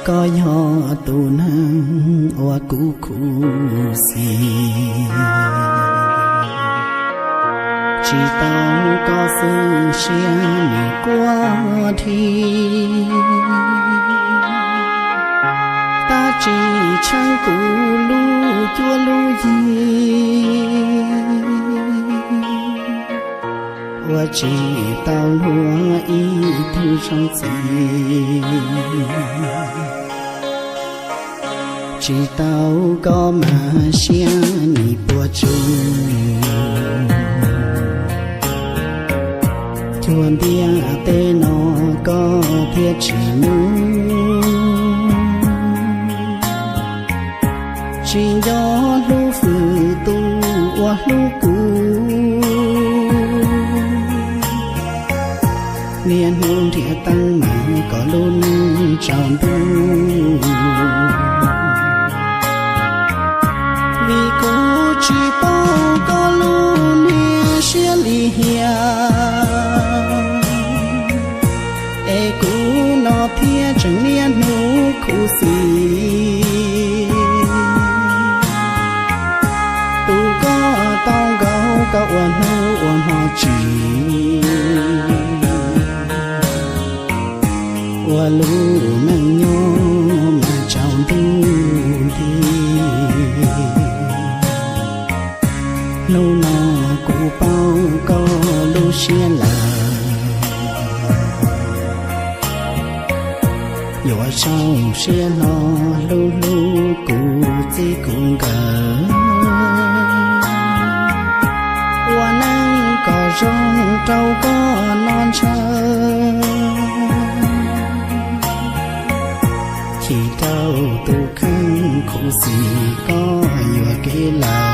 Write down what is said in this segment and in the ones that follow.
Koj yog tus neeg uas kuv khuv xim, tsis tau koj xwb siab nim quaj dhi. Tab tsis tsheeb kuv lub cuab lub yig, ua tsis tau luag ib tug zoo txiv. Tsis tau koj mas siab nim puas tsuaj, cuag ntiaj teb no koj thiaj tsis mus. Tsis nco hlub fwm tus uas hlub kuv, niaj hnub nrhiav teeb meem kom lub neej tsaus ntuj. Vim kuv tsis paub koj lub niag siab lim hiam, es kuv no thiaj tseem niaj hnub khuv xim. Tus koj tau nkaus koj ua hnub ua hmo tsis, ua lub neej nyob mas tsaus ntuj nti. Hnub no kuv paub koj lub siab lawm, yuav sau siab hlo hlub hlub kuv txij kuv nkawm, ua neej kom zoo rau koj no ntshaw. Chim rau tus kheej khuv xim koj yuam kev lawm.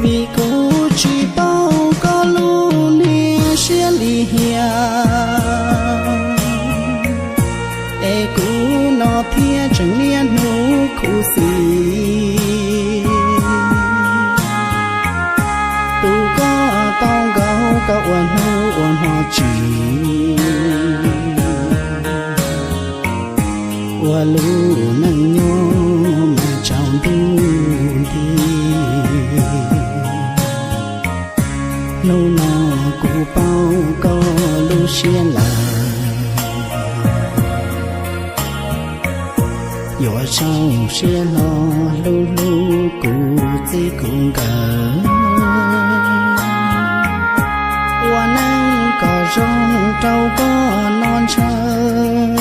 Vim kuv tsis paub koj lub niag siab lim hiam, es kuv no thiaj tseem niaj hnub khuv xim. Tus koj tau nkaus koj ua hnub ua hmo tsis, ua lub neej nyob mas tsaus ntuj nti. Hnub no kuv paub koj lub siab lawm, yuav sau siab hlo hlub hlub kuv txij kuv nkawm, ua neej kom zoo rau koj no ntshaw.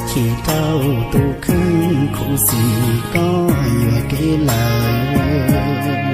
Chim rau tus kheej khuv xim koj yuam kev lawm.